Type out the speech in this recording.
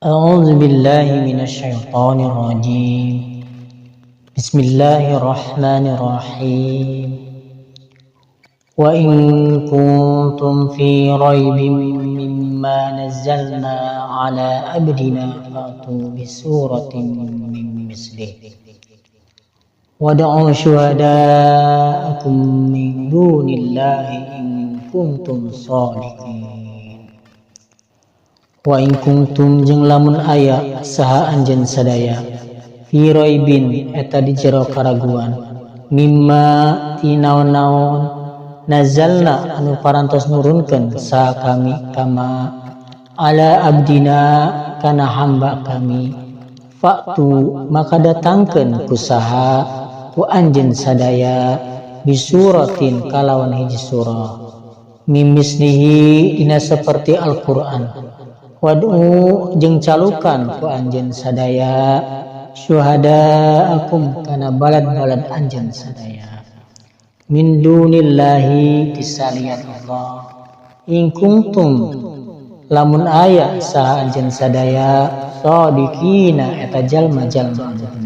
أعوذ بالله من الشيطان الرجيم. بسم الله الرحمن الرحيم. وإن كنتم في ريب مما نزلنا على عبدنا فأتوا بسورة من مثله وادعوا شهداءكم من دون الله إن كنتم صادقين. Wa in kuntum, jeung lamun aya saha anjeun sadaya, fi raibin, eta di jero karaguan, mimma, ti naon-naon, nazalna, anu parantos nurunkeun saha kami, kama ala abdina, kana hamba kami, fa'tu, maka datangkeun ku saha, ku anjeun sadaya, bisuratin, kalawan hiji surah, min mislihi, dina seperti Al-Qur'an, wad'u, jeung calukan ku anjeun sadaya, syuhadaakum, kana balad-balad anjeun sadaya, min dunillahi, ti salian Allah, in kuntum, lamun aya saha anjeun sadaya, shadiqina, eta jalma-jalma anu bener.